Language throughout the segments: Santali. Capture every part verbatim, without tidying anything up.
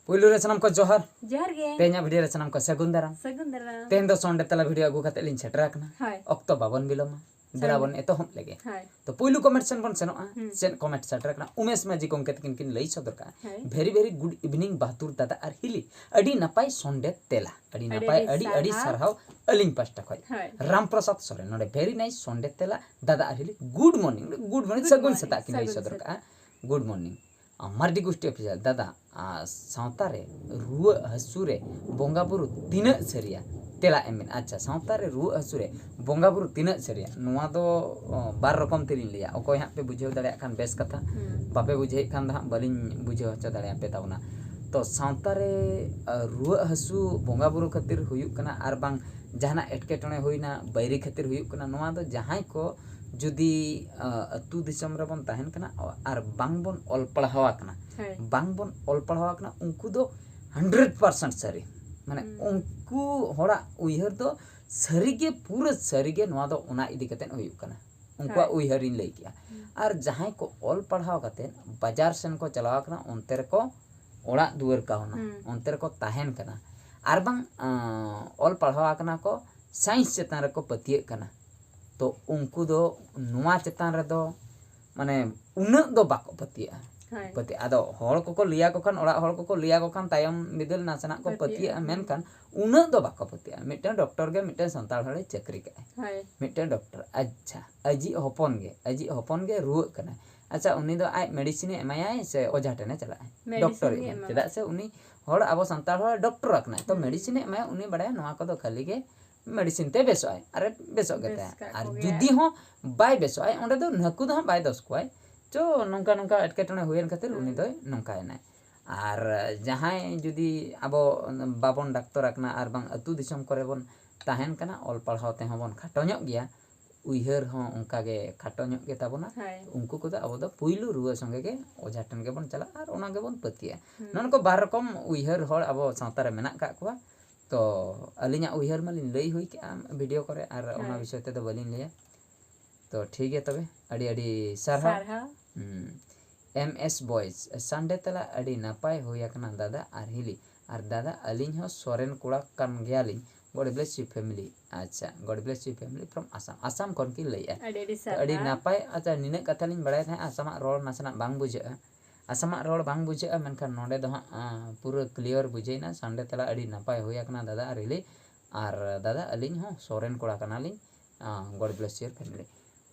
ᱯᱩᱭᱞᱩ ᱨᱮ ᱥᱟᱱᱟᱢ ᱠᱚ ᱡᱚᱦᱟᱨ᱾ ᱡᱚᱦᱟᱨ ᱜᱮ᱾ ᱛᱮᱦᱮᱧᱟᱜ ᱵᱷᱤᱰᱤᱭᱳ ᱨᱮ ᱥᱟᱱᱟᱢ ᱠᱚ ᱥᱟᱹᱜᱩᱱ ᱫᱟᱨᱟᱢ᱾ ᱥᱟᱹᱜᱩᱱ ᱫᱟᱨᱟᱢ᱾ ᱛᱮᱦᱮᱧ ᱫᱚ ᱥᱚᱱᱰᱮ ᱛᱟᱞᱟ ᱵᱷᱤᱰᱤᱭᱳ ᱟᱹᱜᱩ ᱠᱟᱛᱮ ᱞᱤᱧ ᱥᱮᱴᱮᱨ ᱟᱠᱟᱱᱟ᱾ ᱦᱳᱭ᱾ ᱚᱠᱛᱚ ᱵᱟᱵᱚᱱ ᱵᱤᱞᱚᱢᱟ᱾ ᱫᱮᱞᱟ ᱵᱚᱱ ᱮᱛᱚᱦᱚᱵ ᱞᱮᱜᱮ᱾ ᱦᱳᱭ᱾ ᱛᱚ ᱯᱩᱭᱞᱩ ᱠᱚᱢᱮᱱᱴ ᱥᱮᱱ ᱵᱚᱱ ᱥᱮᱱᱚᱜᱼᱟ᱾ ᱦᱩᱸ᱾ ᱪᱮᱫ ᱠᱚᱢᱮᱱᱴ ᱥᱮᱴᱮᱨ ᱟᱠᱟᱱᱟ? ᱩᱢᱮᱥ ᱢᱟᱹᱡᱷᱤ ᱜᱚᱢᱠᱮ ᱛᱟᱹᱠᱤᱱ ᱠᱤᱱ ᱞᱟᱹᱭ ᱥᱚᱫᱚᱨ ᱠᱟᱜᱼᱟ᱾ ᱦᱳᱭ᱾ Very very good evening ᱵᱟᱦᱟᱫᱩᱨ ᱫᱟᱫᱟ ᱟᱨ ᱦᱤᱞᱤ᱾ ᱟᱹᱰᱤ ᱱᱟᱯᱟᱭ ᱥᱚᱱᱰᱮ ᱛᱮᱞᱟ᱾ ᱟᱹᱰᱤ ᱟᱹᱰᱤ ᱱᱟᱯᱟᱭ, ᱟᱹᱰᱤ ᱟᱹᱰᱤ ᱥᱟᱨᱦᱟᱣ᱾ ᱥᱟᱨᱦᱟᱣ ᱟᱹᱞᱤᱧ ᱯᱟᱥᱴᱟ ᱠᱷᱚᱱ᱾ ᱦᱳᱭ᱾ ᱨᱟᱢ ᱯᱨᱚᱥᱟᱫᱽ ᱥᱚᱨᱮᱱ ᱱᱚᱰᱮ very nice ᱥᱚᱱᱰᱮ ᱛᱮᱞᱟ ᱫᱟᱫᱟ ᱟᱨ ᱦᱤᱞᱤ᱾ Good morning, good morning, ᱥᱟᱹᱜᱩᱱ ᱥᱮᱛᱟᱜ ᱠᱤᱱ ᱞᱟᱹᱭ ᱥᱚᱫᱚᱨ ᱠᱟᱜᱼᱟ᱾ Good morning᱾ ᱟᱨ ᱢᱟᱨᱰᱤ ᱜᱩᱥᱴᱤ ᱚᱯᱷᱤᱥᱤᱭᱟᱞ ᱫᱟᱫᱟ, ᱟᱨ ᱥᱟᱶᱛᱟ ᱨᱮ ᱨᱩᱣᱟᱹᱜ ᱦᱟᱹᱥᱩ ᱨᱮ ᱵᱚᱸᱜᱟ ᱵᱩᱨᱩ ᱛᱤᱱᱟᱹᱜ ᱥᱟᱹᱨᱤᱭᱟ? ᱛᱮᱞᱟ ᱮᱢ ᱵᱤᱱ᱾ ᱟᱪᱪᱷᱟ, ᱥᱟᱶᱛᱟ ᱨᱮ ᱨᱩᱣᱟᱹᱜ ᱦᱟᱹᱥᱩ ᱨᱮ ᱵᱚᱸᱜᱟ ᱵᱩᱨᱩ ᱛᱤᱱᱟᱹᱜ ᱥᱟᱹᱨᱤᱭᱟ? ᱱᱚᱣᱟ ᱫᱚ ᱚ, ᱵᱟᱨ ᱨᱚᱠᱚᱢ ᱛᱮᱞᱤᱧ ᱞᱟᱹᱭᱟ᱾ ᱚᱠᱚᱭ ᱦᱟᱸᱜ ᱯᱮ ᱵᱩᱡᱷᱟᱹᱣ ᱫᱟᱲᱮᱭᱟᱜ ᱠᱷᱟᱱ ᱵᱮᱥ ᱠᱟᱛᱷᱟ, ᱦᱩᱸ᱾ ᱵᱟᱯᱮ ᱵᱩᱡᱷᱟᱹᱣᱮᱫ ᱠᱷᱟᱱ ᱫᱚ ᱦᱟᱸᱜ ᱵᱟᱹᱞᱤᱧ ᱵᱩᱡᱷᱟᱹᱣ ᱦᱚᱪᱚ ᱫᱟᱲᱮᱭᱟᱯᱮ ᱛᱟᱵᱚᱱᱟ᱾ ᱛᱚ ᱥᱟᱶᱛᱟ ᱨᱮ ᱟ, ᱨᱩᱣᱟᱹᱜ ᱦᱟᱹᱥᱩ ᱵᱚᱸᱜᱟ ᱵᱩᱨᱩ ᱠᱷᱟᱹᱛᱤᱨ ᱦᱩᱭᱩᱜ ᱠᱟᱱᱟ ᱟᱨ ᱵᱟᱝ ᱡᱟᱦᱟᱱᱟᱜ ᱮᱴᱠᱮᱴᱚᱬᱮ ᱦᱩᱭᱱᱟ, ᱵᱟᱹᱭᱨᱤ ᱠᱷᱟᱹᱛᱤᱨ ᱦᱩᱭᱩᱜ ᱠᱟᱱᱟ, ᱱᱚᱣᱟ ᱫᱚ ᱡᱟᱦᱟᱸᱭ ᱠᱚ ᱡᱩᱫᱤ ᱟ, ᱟᱹᱛᱩ ᱫᱤᱥᱚᱢ ᱨᱮᱵᱚᱱ ᱛᱟᱦᱮᱱ ᱠᱟᱱᱟ ᱟᱨ ᱵᱟᱝ ᱵᱚᱱ ᱚᱞ ᱯᱟᱲᱦᱟᱣ ᱟᱠᱟᱱᱟ, ᱦᱳᱭ᱾ ᱵᱟᱝ ᱵᱚᱱ ᱚᱞ ᱯᱟᱲᱦᱟᱣ ᱟᱠᱟᱱᱟ, ᱩᱱᱠᱩ ᱫᱚ ᱦᱟᱱᱰᱨᱮᱰ ᱯᱟᱨᱥᱮᱱᱴ ᱥᱟᱹᱨᱤ᱾ ᱢᱟᱱᱮ ᱦᱩᱸ᱾ ᱩᱱᱠᱩ ᱦᱚᱲᱟᱜ ᱩᱭᱦᱟᱹᱨ ᱫᱚ ᱥᱟᱹᱨᱤᱜᱮ, ᱯᱩᱨᱟᱹ ᱥᱟᱹᱨᱤᱜᱮ ᱱᱚᱣᱟ ᱫᱚ ᱚᱱᱟ ᱤᱫᱤ ᱠᱟᱛᱮᱫ ᱦᱩᱭᱩᱜ ᱠᱟᱱᱟ᱾ ᱩᱱᱠᱩᱣᱟᱜ ᱦᱳᱭ᱾ ᱩᱭᱦᱟᱹᱨᱤᱧ ᱞᱟᱹᱭ ᱠᱮᱜᱼᱟ᱾ ᱦᱩᱸ᱾ ᱟᱨ ᱡᱟᱦᱟᱸᱭ ᱠᱚ ᱚᱞ ᱯᱟᱲᱦᱟᱣ ᱠᱟᱛᱮᱫ ᱵᱟᱡᱟᱨ ᱥᱮᱱ ᱠᱚ ᱪᱟᱞᱟᱣ ᱟᱠᱟᱱᱟ, ᱚᱱᱛᱮ ᱨᱮᱠᱚ ᱚᱲᱟᱜ ᱫᱩᱣᱟᱹᱨ ᱠᱟᱣᱱᱟ, ᱦᱩᱸ᱾ ᱚᱱᱛᱮ ᱨᱮᱠᱚ ᱛᱟᱦᱮᱱ ᱠᱟᱱᱟ᱾ ᱟᱨ ᱵᱟᱝ ᱟᱸ, ᱚᱞ ᱯᱟᱲᱦᱟᱣ ᱟᱠᱟᱱᱟ ᱠᱚ ᱥᱟᱭᱮᱱᱥ ᱪᱮᱛᱟᱱ ᱨᱮᱠᱚ ᱯᱟᱹᱛᱭᱟᱹᱜ ᱠᱟᱱᱟ᱾ ᱛᱚ ᱩᱱᱠᱩ ᱫᱚ ᱱᱚᱣᱟ ᱪᱮᱛᱟᱱ ᱨᱮᱫᱚ ᱢᱟᱱᱮ ᱩᱱᱟᱹᱜ ᱫᱚ ᱵᱟᱠᱚ ᱯᱟᱹᱛᱭᱟᱹᱜᱼᱟ᱾ ᱦᱳᱭ᱾ ᱯᱟᱹᱛᱭᱟᱹᱜ ᱟᱫᱚ ᱦᱚᱲ ᱠᱚᱠᱚ ᱞᱟᱹᱭᱟᱠᱚ ᱠᱷᱟᱱ, ᱚᱲᱟᱜ ᱦᱚᱲ ᱠᱚᱠᱚ ᱞᱟᱹᱭᱟᱠᱚ ᱠᱷᱟᱱ ᱛᱟᱭᱚᱢ ᱵᱤᱫᱟᱹᱞ ᱱᱟᱥᱮᱱᱟᱜ ᱠᱚ ᱯᱟᱹᱛᱭᱟᱹᱜᱼᱟ, ᱯᱟᱹᱛᱭᱟᱹᱜᱼᱟ, ᱦᱩᱸ᱾ ᱢᱮᱱᱠᱷᱟᱱ ᱩᱱᱟᱹᱜ ᱫᱚ ᱵᱟᱠᱚ ᱯᱟᱹᱛᱭᱟᱹᱜᱼᱟ᱾ ᱢᱤᱫᱴᱟᱝ ᱰᱚᱠᱴᱚᱨ ᱜᱮ ᱢᱤᱫᱴᱟᱝ ᱥᱟᱱᱛᱟᱲ ᱦᱚᱲᱮ ᱪᱟᱹᱠᱨᱤ ᱠᱟᱜᱼᱟᱭ᱾ ᱦᱳᱭ᱾ ᱢᱤᱫᱴᱟᱝ ᱰᱚᱠᱴᱚᱨ, ᱟᱪᱪᱷᱟ, ᱟᱡᱤᱡ ᱦᱚᱯᱚᱱ ᱜᱮ, ᱟᱡᱤᱡ ᱦᱚᱯᱚᱱ ᱜᱮ ᱨᱩᱣᱟᱹᱜ ᱠᱟᱱᱟᱭ᱾ ᱟᱪᱪᱷᱟ, ᱩᱱᱤ ᱫᱚ ᱟᱡ ᱢᱮᱰᱤᱥᱤᱱᱮ ᱮᱢᱟᱭᱟᱭ ᱥᱮ ᱚᱡᱷᱟ ᱴᱷᱮᱱᱮ ᱪᱟᱞᱟᱜᱼᱟᱭ? ᱢᱮᱰᱤᱥᱤᱱ ᱰᱚᱠᱴᱚᱨ ᱜᱮ ᱮᱢᱟᱭ᱾ ᱮᱢᱟᱭᱟ᱾ ᱪᱮᱫᱟᱜ ᱥᱮ ᱩᱱᱤ ᱦᱚᱲ, ᱟᱵᱚ ᱥᱟᱱᱛᱟᱲ ᱦᱚᱲ ᱰᱚᱠᱴᱚᱨ ᱟᱠᱟᱱᱟᱭ, ᱛᱚ ᱦᱩᱸ᱾ ᱢᱮᱰᱤᱥᱤᱱᱮ ᱮᱢᱟᱭᱟ, ᱩᱱᱤ ᱵᱟᱲᱟᱭᱟ ᱱᱚᱣᱟ ᱠᱚᱫᱚ ᱠᱷᱟᱹᱞᱤ ᱜᱮ ᱢᱮᱰᱤᱥᱤᱱ ᱛᱮ ᱵᱮᱥᱚᱜᱼᱟᱭ, ᱟᱨ ᱵᱮᱥᱚᱜ ᱜᱮᱛᱟᱭᱟ᱾ ᱵᱮᱥ ᱠᱟᱜ ᱟᱨ ᱠᱚᱜᱮᱭᱟ᱾ ᱡᱩᱫᱤ ᱦᱚᱸ ᱵᱟᱭ ᱵᱮᱥᱚᱜᱼᱟᱭ, ᱚᱸᱰᱮ ᱫᱚ ᱱᱟᱹᱠᱩ ᱫᱚ ᱦᱟᱸᱜ ᱵᱟᱭ ᱫᱚᱥ ᱠᱚᱣᱟᱭ, ᱪᱚ ᱱᱚᱝᱠᱟ ᱱᱚᱝᱠᱟ ᱮᱴᱠᱮᱴᱚᱬᱮ ᱦᱩᱭᱮᱱ ᱠᱷᱟᱹᱛᱤᱨ ᱩᱱᱤ ᱦᱩᱸ᱾ ᱫᱚᱭ ᱱᱚᱝᱠᱟᱭᱮᱱᱟᱭ᱾ ᱟᱨ ᱡᱟᱦᱟᱸᱭ ᱡᱩᱫᱤ ᱟᱵᱚ ᱵᱟᱵᱚᱱ ᱰᱟᱠᱛᱚᱨ ᱟᱠᱟᱱᱟ ᱟᱨ ᱵᱟᱝ ᱟᱹᱛᱩ ᱫᱤᱥᱚᱢ ᱠᱚᱨᱮ ᱵᱚᱱ ᱛᱟᱦᱮᱱ ᱠᱟᱱᱟ, ᱚᱞ ᱯᱟᱲᱦᱟᱣ ᱛᱮᱦᱚᱸ ᱵᱚᱱ ᱠᱷᱟᱴᱚ ᱧᱚᱜ ᱜᱮᱭᱟ, ᱩᱭᱦᱟᱹᱨ ᱦᱚᱸ ᱚᱱᱠᱟ ᱜᱮ ᱠᱷᱟᱴᱚ ᱧᱚᱜ ᱜᱮ ᱛᱟᱵᱚᱱᱟ᱾ ᱦᱳᱭ᱾ ᱩᱱᱠᱩ ᱠᱚᱫᱚ ᱟᱵᱚ ᱫᱚ ᱯᱩᱭᱞᱩ ᱨᱩᱣᱟᱹ ᱥᱚᱸᱜᱮ ᱜᱮ ᱚᱡᱷᱟ ᱴᱷᱮᱱ ᱜᱮᱵᱚᱱ ᱪᱟᱞᱟᱜᱼᱟ ᱟᱨ ᱚᱱᱟ ᱜᱮᱵᱚᱱ ᱯᱟᱹᱛᱭᱟᱹᱜᱼᱟ᱾ ᱦᱩᱸ᱾ ᱱᱚᱜᱼᱚ ᱱᱚᱝᱠᱟ ᱵᱟᱨ ᱨᱚᱠᱚᱢ ᱩᱭᱦᱟᱹᱨ ᱦᱚᱲ ᱟᱵᱚ ᱥᱟᱶᱛᱟ ᱨᱮ ᱢᱮᱱᱟᱜ ᱟᱠᱟᱫ ᱠᱚᱣᱟ᱾ ᱛᱚ ᱟᱹᱞᱤᱧᱟᱜ ᱩᱭᱦᱟᱹᱨ ᱢᱟᱞᱤᱧ ᱞᱟᱹᱭ ᱦᱩᱭ ᱠᱮᱜᱼᱟ ᱵᱷᱤᱰᱤᱭᱳ ᱠᱚᱨᱮ, ᱟᱨ ᱚᱱᱟ ᱦᱳᱭ᱾ ᱵᱤᱥᱚᱭ ᱛᱮᱫᱚ ᱵᱟᱹᱞᱤᱧ ᱞᱟᱹᱭᱟ᱾ ᱛᱚ ᱴᱷᱤᱠ ᱜᱮᱭᱟ ᱛᱚᱵᱮ, ᱟᱹᱰᱤ ᱟᱹᱰᱤ ᱥᱟᱨᱦᱟᱣ᱾ ᱥᱟᱨᱦᱟᱣ᱾ ᱦᱩᱸ᱾ M S Boys, Sunday ᱛᱟᱞᱟ ᱟᱹᱰᱤ ᱱᱟᱯᱟᱭ ᱦᱩᱭ ᱟᱠᱟᱱᱟ ᱫᱟᱫᱟ ᱟᱨ ᱦᱤᱞᱤ᱾ ᱟᱨ ᱫᱟᱫᱟ, ᱟᱹᱞᱤᱧ ᱦᱚᱸ ᱥᱚᱨᱮᱱ ᱠᱚᱲᱟ ᱠᱟᱱ ᱜᱮᱭᱟᱞᱤᱧ᱾ God bless you family. ᱟᱪᱪᱷᱟ, God bless you family from Assam. Assam ᱠᱷᱚᱱ ᱠᱤᱱ ᱞᱟᱹᱭᱮᱜᱼᱟ᱾ ᱟᱹᱰᱤ ᱟᱹᱰᱤ ᱛᱚ, ᱟᱹᱰᱤ ᱥᱟᱨᱦᱟᱣ᱾ ᱱᱟᱯᱟᱭ᱾ ᱟᱪᱪᱷᱟ, ᱱᱤᱱᱟᱹᱜ ᱠᱟᱛᱷᱟ ᱞᱤᱧ ᱵᱟᱲᱟᱭ ᱛᱟᱦᱮᱸᱫ, ᱟᱥᱟᱢᱟᱜ ᱨᱚᱲ ᱱᱟᱥᱮᱱᱟᱜ ᱵᱟᱝ ᱵᱩᱡᱷᱟᱹᱜᱼᱟ᱾ ᱟᱥᱟᱢᱟᱜ ᱨᱚᱲ ᱵᱟᱝ ᱵᱩᱡᱷᱟᱹᱜᱼᱟ, ᱢᱮᱱᱠᱷᱟᱱ ᱱᱚᱰᱮ ᱫᱚ ᱦᱟᱸᱜ, ᱟᱸ, ᱯᱩᱨᱟᱹ clear ᱵᱩᱡᱷᱟᱹᱣᱮᱱᱟ᱾ Sunday ᱛᱟᱞᱟ ᱟᱹᱰᱤ ᱱᱟᱯᱟᱭ ᱦᱩᱭ ᱟᱠᱟᱱᱟ ᱫᱟᱫᱟ ᱟᱨ ᱦᱤᱞᱤ᱾ ᱟᱨ ᱫᱟᱫᱟ, ᱟᱹᱞᱤᱧ ᱦᱚᱸ ᱥᱚᱨᱮᱱ ᱠᱚᱲᱟ ᱠᱟᱱᱟᱞᱤᱧ᱾ ᱟᱸ, God bless your family.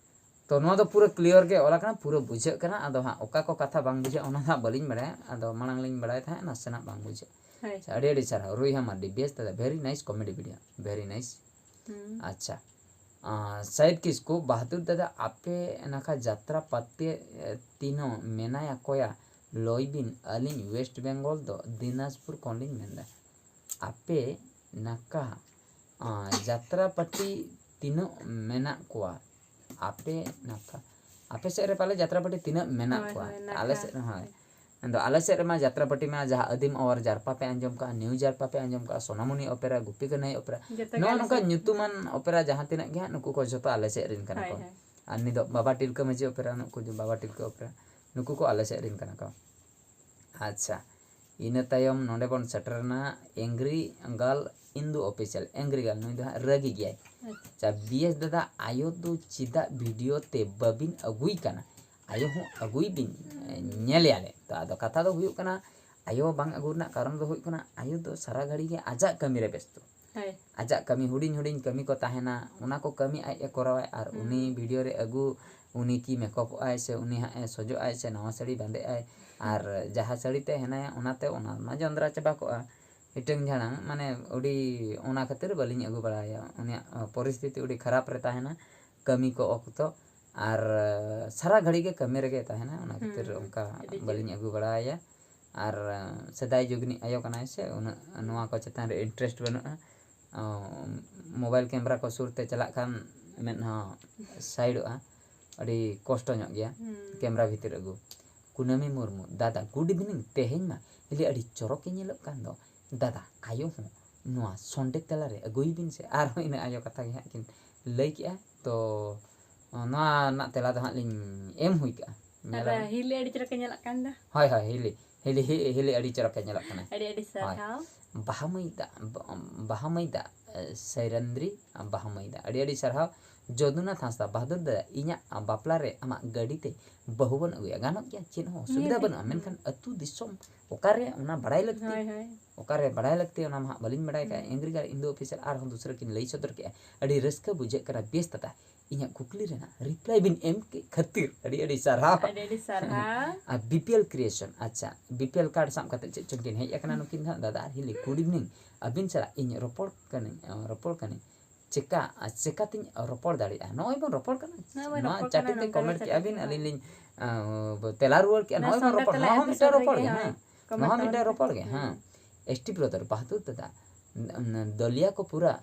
ᱛᱚ, ᱱᱚᱣᱟ ᱫᱚ ᱯᱩᱨᱟᱹ clear ᱜᱮ ᱚᱞ ᱟᱠᱟᱱᱟ, ᱯᱩᱨᱟᱹ ᱵᱩᱡᱷᱟᱹᱜ ᱠᱟᱱᱟ᱾ ᱟᱫᱚ ᱦᱟᱸᱜ ᱚᱠᱟ ᱠᱚ ᱠᱟᱛᱷᱟ ᱵᱟᱝ ᱵᱩᱡᱷᱟᱹᱜᱼᱟ, ᱚᱱᱟ ᱫᱚ ᱦᱟᱸᱜ ᱵᱟᱹᱞᱤᱧ ᱵᱟᱲᱟᱭᱟ᱾ ᱟᱫᱚ ᱢᱟᱲᱟᱝ ᱞᱤᱧ ᱵᱟᱲᱟᱭ ᱛᱟᱦᱮᱸᱫ, ᱱᱟᱥᱮᱱᱟᱜ ᱵᱟᱝ ᱵᱩᱡᱷᱟᱹᱜᱼᱟ᱾ ᱦᱳᱭ᱾ ᱟᱪᱪᱷᱟ, ᱟᱹᱰᱤ ᱟᱹᱰᱤ ᱥᱟᱨᱦᱟᱣ ᱨᱩᱭᱦᱟ ᱢᱟᱨᱰᱤ, ᱵᱮᱥ ᱫᱟᱫᱟ, very nice comedy video, very nice. ᱦᱩᱸ᱾ ᱟᱪᱪᱷᱟ, ᱟᱸ, ᱥᱟᱭᱤᱫ ᱠᱤᱥᱠᱩ, ᱵᱟᱦᱟᱫᱩᱨ ᱫᱟᱫᱟ, ᱟᱯᱮ ᱱᱟᱠᱷᱟ ᱡᱟᱛᱨᱟ ᱯᱟᱛᱮ, ᱮ, ᱛᱤᱱᱟᱹᱜ ᱢᱮᱱᱟᱭᱟ ᱠᱚᱭᱟ? ᱞᱟᱹᱭ ᱵᱤᱱ, ᱟᱹᱞᱤᱧ West Bengal ᱫᱚ ᱫᱤᱱᱟᱡᱽᱯᱩᱨ ᱠᱷᱚᱱ ᱞᱤᱧ ᱢᱮᱱᱫᱟ᱾ ᱟᱯᱮ ᱱᱟᱠᱷᱟ, ᱟᱸ, ᱡᱟᱛᱨᱟ ᱯᱟᱹᱴᱤ ᱛᱤᱱᱟᱹᱜ ᱢᱮᱱᱟᱜ ᱠᱚᱣᱟ? ᱟᱯᱮ ᱱᱟᱠᱷᱟ, ᱟᱯᱮ ᱥᱮᱫ ᱨᱮ ᱯᱟᱞᱮ ᱡᱟᱛᱨᱟ ᱯᱟᱹᱴᱤ ᱛᱤᱱᱟᱹᱜ ᱢᱮᱱᱟᱜ ᱦᱳᱭ, ᱠᱚᱣᱟ? ᱦᱳᱭ, ᱱᱟᱠᱷᱟ᱾ ᱟᱞᱮ ᱥᱮᱫ ᱨᱮ, ᱦᱳᱭ᱾ ᱟᱫᱚ ᱟᱞᱮ ᱥᱮᱫ ᱨᱮᱢᱟ ᱡᱟᱛᱨᱟ ᱯᱟᱹᱴᱤ ᱢᱟ ᱡᱟᱦᱟᱸ ᱟᱹᱫᱤᱢ ᱚᱣᱟᱨ ᱡᱟᱨᱯᱟ ᱯᱮ ᱟᱸᱡᱚᱢ ᱠᱟᱜᱼᱟ, ᱱᱤᱭᱩ ᱡᱟᱨᱯᱟ ᱯᱮ ᱟᱸᱡᱚᱢ ᱠᱟᱜᱼᱟ, ᱥᱳᱱᱟᱢᱩᱱᱤ ᱚᱯᱮᱨᱟ, ᱜᱩᱯᱤ ᱠᱟᱹᱱᱦᱟᱹᱭ ᱚᱯᱮᱨᱟ, ᱡᱚᱛᱚ ᱜᱮ ᱱᱚᱜᱼᱚ ᱟᱞᱮ ᱱᱚᱝᱠᱟ ᱥᱮᱫ᱾ ᱧᱩᱛᱩᱢᱟᱱ ᱚᱯᱮᱨᱟ ᱡᱟᱦᱟᱸ ᱛᱤᱱᱟᱹᱜ ᱜᱮ ᱦᱟᱸᱜ, ᱱᱩᱠᱩ ᱠᱚ ᱡᱚᱛᱚ ᱟᱞᱮ ᱥᱮᱫ ᱨᱮᱱ ᱠᱟᱱᱟ ᱦᱳᱭ, ᱠᱚ᱾ ᱦᱳᱭ᱾ ᱟᱨ ᱱᱤᱛᱚᱜ ᱵᱟᱵᱟ ᱴᱤᱞᱠᱟᱹ ᱢᱟᱹᱡᱷᱤ ᱚᱯᱮᱨᱟ, ᱱᱩᱠᱩ ᱫᱚ ᱵᱟᱵᱟ ᱴᱤᱞᱠᱟᱹ ᱚᱯᱮᱨᱟ, ᱱᱩᱠᱩ ᱠᱚ ᱟᱞᱮ ᱥᱮᱫ ᱨᱮᱱ ᱠᱟᱱᱟ ᱠᱚ᱾ ᱟᱪᱪᱷᱟ, ᱤᱱᱟᱹ ᱛᱟᱭᱚᱢ ᱱᱚᱰᱮ ᱵᱚᱱ ᱥᱮᱴᱮᱨᱮᱱᱟ Angry Girl Indu Official, Angry Girl, ᱱᱩᱭ ᱫᱚ ᱦᱟᱸᱜ ᱨᱟᱹᱜᱤ ᱜᱮᱭᱟᱭ᱾ ᱟᱪᱪᱷᱟ᱾ ᱟᱪᱪᱷᱟ, ᱵᱤᱭᱮᱥ ᱫᱟᱫᱟ, ᱟᱭᱳ ᱫᱚ ᱪᱮᱫᱟᱜ video ᱛᱮ ᱵᱟᱹᱵᱤᱱ ᱟᱹᱜᱩᱭ ᱠᱟᱱᱟ? ᱟᱭᱳ ᱦᱚᱸ ᱟᱹᱜᱩᱭ ᱵᱤᱱ, ᱧᱮᱞᱮᱭᱟᱞᱮ᱾ ᱛᱚ, ᱟᱫᱚ ᱠᱟᱛᱷᱟ ᱫᱚ ᱦᱩᱭᱩᱜ ᱠᱟᱱᱟ, ᱟᱭᱳ ᱵᱟᱝ ᱟᱹᱜᱩ ᱨᱮᱱᱟᱜ ᱠᱟᱨᱚᱱ ᱫᱚ ᱦᱩᱭᱩᱜ ᱠᱟᱱᱟ, ᱟᱭᱳ ᱫᱚ ᱥᱟᱨᱟ ᱜᱷᱟᱹᱲᱤ ᱜᱮ ᱟᱡᱟᱜ ᱠᱟᱹᱢᱤ ᱨᱮ ᱵᱮᱥᱛᱚ᱾ ᱦᱳᱭ᱾ ᱟᱡᱟᱜ ᱠᱟᱹᱢᱤ, ᱦᱩᱰᱤᱧ ᱦᱩᱰᱤᱧ ᱠᱟᱹᱢᱤ ᱠᱚ ᱛᱟᱦᱮᱱᱟ, ᱚᱱᱟ ᱠᱚ ᱠᱟᱹᱢᱤ ᱟᱡ ᱮ ᱠᱚᱨᱟᱣᱟᱭ᱾ ᱟᱨ ᱦᱩᱸ᱾ ᱩᱱᱤ video ᱨᱮ ᱟᱹᱜᱩ, ᱩᱱᱤ ᱠᱤ ᱢᱮᱠᱚᱯᱚᱜ ᱟᱭ ᱥᱮ ᱩᱱᱤ ᱦᱟᱸᱜ ᱮ ᱥᱚᱡᱚᱜ ᱟᱭ ᱥᱮ ᱱᱟᱣᱟ ᱥᱟᱹᱲᱤ ᱵᱟᱸᱫᱮᱜ ᱟᱭ, ᱟᱨ ᱡᱟᱦᱟᱸ ᱥᱟᱹᱲᱤ ᱛᱮ ᱦᱮᱱᱟᱭᱟ, ᱚᱱᱟᱛᱮ ᱚᱱᱟ ᱢᱟ ᱡᱚᱸᱫᱽᱨᱟ ᱪᱟᱵᱟ ᱠᱚᱜᱼᱟ, ᱦᱤᱴᱟᱹᱝ ᱡᱷᱟᱲᱟᱝ, ᱢᱟᱱᱮ ᱟᱹᱰᱤ, ᱚᱱᱟ ᱠᱷᱟᱹᱛᱤᱨ ᱵᱟᱹᱞᱤᱧ ᱟᱹᱜᱩ ᱵᱟᱲᱟᱭᱟ᱾ ᱩᱱᱤᱭᱟᱜ ᱯᱚᱨᱤᱥᱛᱷᱤᱛᱤ ᱟᱹᱰᱤ ᱠᱷᱟᱨᱟᱯ ᱨᱮ ᱛᱟᱦᱮᱱᱟ, ᱠᱟᱹᱢᱤ ᱠᱚ ᱚᱠᱛᱚ, ᱟᱨ ᱥᱟᱨᱟ ᱜᱷᱟᱹᱲᱤ ᱜᱮ ᱠᱟᱹᱢᱤ ᱨᱮᱜᱮ ᱛᱟᱦᱮᱱᱟ, ᱚᱱᱟ ᱠᱷᱟᱹᱛᱤᱨ ᱦᱩᱸ, ᱚᱱᱠᱟ ᱟᱹᱰᱤ ᱡᱳᱨ᱾ ᱵᱟᱹᱞᱤᱧ ᱟᱹᱜᱩ ᱵᱟᱲᱟᱭᱟ᱾ ᱟᱨ ᱥᱮᱫᱟᱭ ᱡᱩᱜᱽ ᱨᱤᱱᱤᱡ ᱟᱭᱳ ᱠᱟᱱᱟᱭ ᱥᱮ, ᱩᱱᱟᱹᱜ ᱦᱩᱸ᱾ ᱱᱚᱣᱟ ᱠᱚ ᱪᱮᱛᱟᱱ ᱨᱮ interest ᱵᱟᱹᱱᱩᱜᱼᱟ᱾ ᱚ, mobile camera ᱠᱚ ᱥᱩᱨ ᱛᱮ ᱪᱟᱞᱟᱜ ᱠᱷᱟᱱ ᱢᱮᱫ ᱦᱚᱸ ᱥᱟᱭᱤᱰᱚᱜᱼᱟ, ᱟᱹᱰᱤ ᱠᱚᱥᱴᱚ ᱧᱚᱜ ᱜᱮᱭᱟ ᱦᱩᱸ᱾ camera ᱵᱷᱤᱛᱤᱨ ᱟᱹᱜᱩ᱾ ᱠᱩᱱᱟᱹᱢᱤ ᱢᱩᱨᱢᱩ, ᱫᱟᱫᱟ, good evening, ᱛᱮᱦᱮᱧ ᱢᱟ ᱦᱤᱞᱤ ᱟᱹᱰᱤ ᱪᱚᱨᱚᱠ ᱮ ᱧᱮᱞᱚᱜ ᱠᱟᱱ ᱫᱚ᱾ ᱫᱟᱫᱟ, ᱟᱭᱳ ᱦᱚᱸ ᱱᱚᱣᱟ ᱥᱚᱱᱰᱮ ᱛᱟᱞᱟᱨᱮ ᱟᱹᱜᱩᱭ ᱵᱤᱱ ᱥᱮ᱾ ᱟᱨᱦᱚᱸ ᱤᱱᱟᱹ ᱟᱭᱳ ᱠᱟᱛᱷᱟ ᱜᱮ ᱦᱟᱸᱜ ᱠᱤᱱ ᱞᱟᱹᱭ ᱠᱮᱜᱼᱟ᱾ ᱛᱚ, ᱱᱚᱣᱟ ᱨᱮᱱᱟᱜ ᱛᱮᱞᱟ ᱫᱚ ᱦᱟᱸᱜ ᱞᱤᱧ ᱮᱢ ᱦᱩᱭ ᱠᱟᱜᱼᱟ᱾ ᱧᱮᱞ ᱟᱨ ᱟᱵᱚᱱ᱾ ᱦᱤᱞᱤ ᱟᱹᱰᱤ ᱪᱮᱦᱨᱟ ᱠᱚ ᱧᱮᱞᱚᱜ ᱠᱟᱱ ᱫᱚ᱾ ᱦᱳᱭ, ᱦᱳᱭ, ᱦᱤᱞᱤ, ᱦᱤᱞᱤ, ᱦᱤ-, ᱦᱤᱞᱤ ᱟᱹᱰᱤ ᱪᱚᱨᱚᱠᱮ ᱧᱮᱞᱚᱜ ᱠᱟᱱᱟ᱾ ᱟᱹᱰᱤ ᱟᱹᱰᱤ ᱦᱳᱭ᱾ ᱥᱟᱨᱦᱟᱣ᱾ ᱵᱟᱦᱟ ᱢᱟᱹᱭ ᱫᱟᱜ, ᱵᱟ-, ᱵᱟᱦᱟ ᱢᱟᱹᱭ ᱫᱟᱜ, ᱮ, ᱥᱟᱭᱨᱟᱱᱫᱨᱤ, ᱵᱟᱦᱟ ᱢᱟᱹᱭ ᱫᱟᱜ, ᱟᱹᱰᱤ ᱟᱹᱰᱤ ᱥᱟᱨᱦᱟᱣ᱾ ᱡᱚᱫᱩᱱᱟᱛᱷ ᱦᱟᱸᱥᱫᱟ, ᱵᱟᱦᱟᱫᱩᱨ ᱫᱟᱫᱟ, ᱤᱧᱟᱜ ᱵᱟᱯᱞᱟ ᱨᱮ ᱟᱢᱟᱜ ᱜᱟᱹᱰᱤ ᱛᱮ ᱵᱟᱹᱦᱩ ᱵᱚᱱ ᱟᱹᱜᱩᱭᱟ, ᱜᱟᱱᱚᱜ ᱜᱮᱭᱟ, ᱪᱮᱫ ᱦᱚᱸ ᱚᱥᱩᱵᱤᱫᱷᱟ ᱱᱤᱦᱟᱹᱛᱤ᱾ ᱵᱟᱹᱱᱩᱜᱼᱟ, ᱢᱮᱱᱠᱷᱟᱱ ᱟᱹᱛᱩ ᱫᱤᱥᱚᱢ ᱚᱠᱟᱨᱮ ᱚᱱᱟ ᱵᱟᱲᱟᱭ ᱞᱟᱹᱠᱛᱤ, ᱦᱳᱭ, ᱦᱳᱭ᱾ ᱚᱠᱟᱨᱮ ᱵᱟᱲᱟᱭ ᱞᱟᱹᱠᱛᱤ, ᱚᱱᱟ ᱢᱟ ᱦᱟᱸᱜ ᱵᱟᱹᱞᱤᱧ ᱵᱟᱲᱟᱭ ᱠᱟᱜᱼᱟ᱾ ᱦᱩᱸ᱾ ᱮᱝᱜᱨᱤ ᱜᱟᱨᱰ ᱤᱱᱫᱳ ᱚᱯᱷᱤᱥᱤᱭᱟᱞ ᱟᱨᱦᱚᱸ ᱫᱩᱥᱨᱟᱹ ᱠᱤᱱ ᱞᱟᱹᱭ ᱥᱚᱫᱚᱨ ᱠᱮᱜᱼᱟ, ᱟᱹᱰᱤ ᱨᱟᱹᱥᱠᱟᱹ ᱵᱩᱡᱷᱟᱹᱜ ᱠᱟᱱᱟ᱾ ᱵᱮᱥ ᱫᱟᱫᱟ, ᱤᱧᱟᱹᱜ ᱠᱩᱠᱞᱤ ᱨᱮᱱᱟᱜ reply ᱵᱤᱱ ᱮᱢ ᱠᱮᱫ ᱠᱷᱟᱹᱛᱤᱨ ᱟᱹᱰᱤ ᱟᱹᱰᱤ ᱥᱟᱨᱦᱟᱣ᱾ ᱟᱹᱰᱤ ᱟᱹᱰᱤ ᱥᱟᱨᱦᱟᱣ᱾ ᱟᱨ BPL creation, ᱟᱪᱪᱷᱟ, BPL card ᱥᱟᱵ ᱠᱟᱛᱮ ᱪᱮᱫ ᱪᱚᱝ ᱠᱤᱱ ᱦᱮᱡ ᱟᱠᱟᱱᱟ ᱱᱩᱠᱤᱱ ᱫᱚ ᱦᱟᱸᱜ᱾ ᱫᱟᱫᱟ ᱟᱨ ᱦᱤᱞᱤ, good evening, ᱟᱹᱵᱤᱱ ᱥᱟᱞᱟᱜ ᱤᱧ ᱨᱚᱯᱚᱲ ᱠᱟᱹᱱᱟᱹᱧ, ᱟᱸ, ᱨᱚᱯᱚᱲ ᱠᱟᱹᱱᱟᱹᱧ᱾ ᱪᱮᱠᱟ, ᱟᱨ ᱪᱮᱠᱟᱛᱤᱧ ᱨᱚᱯᱚᱲ ᱫᱟᱲᱮᱭᱟᱜᱼᱟ? ᱱᱚᱜᱼᱚᱭ ᱵᱚᱱ ᱨᱚᱯᱚᱲ ᱠᱟᱱᱟ᱾ ᱱᱚᱜᱼᱚᱭ ᱵᱚᱱ ᱱᱚᱣᱟ ᱨᱚᱯᱚᱲ ᱪᱟᱹᱴᱤ ᱠᱟᱱᱟ, ᱛᱮ ᱱᱚᱝᱠᱟ ᱜᱮ comment ᱠᱮᱜᱼᱟ ᱵᱤᱱ, ᱪᱟᱹᱴᱤ ᱛᱮ, ᱟᱹᱞᱤᱧ ᱦᱳᱭ᱾ ᱞᱤᱧ, ᱟᱸ, ᱛᱮᱞᱟ ᱨᱩᱣᱟᱹᱲ ᱠᱮᱜᱼᱟ᱾ ᱱᱚᱣᱟ ᱱᱚᱜᱼᱚᱭ ᱵᱚᱱ ᱥᱚᱸᱰᱮ ᱨᱚᱯᱚᱲ ᱛᱮᱞᱟ ᱠᱟᱱᱟ᱾ ᱱᱚᱣᱟ ᱦᱚᱸ episode ᱢᱤᱫᱴᱮᱱ ᱨᱮᱜᱮ, ᱨᱚᱯᱚᱲ ᱜᱮ, ᱦᱳᱭ᱾ ᱦᱮᱸ᱾ Comment ᱱᱚᱣᱟ ᱦᱚᱸ ᱢᱤᱫᱴᱮᱱ ᱛᱟᱞᱟᱛᱮ᱾ ᱨᱚᱯᱚᱲ ᱜᱮ, ᱦᱩᱸ᱾ ᱦᱮᱸ᱾ ST brother, ᱵᱟᱦᱟᱫᱩᱨ ᱫᱟᱫᱟ, ᱫᱟᱹᱞᱤᱭᱟ ᱠᱚ ᱯᱩᱨᱟᱹ,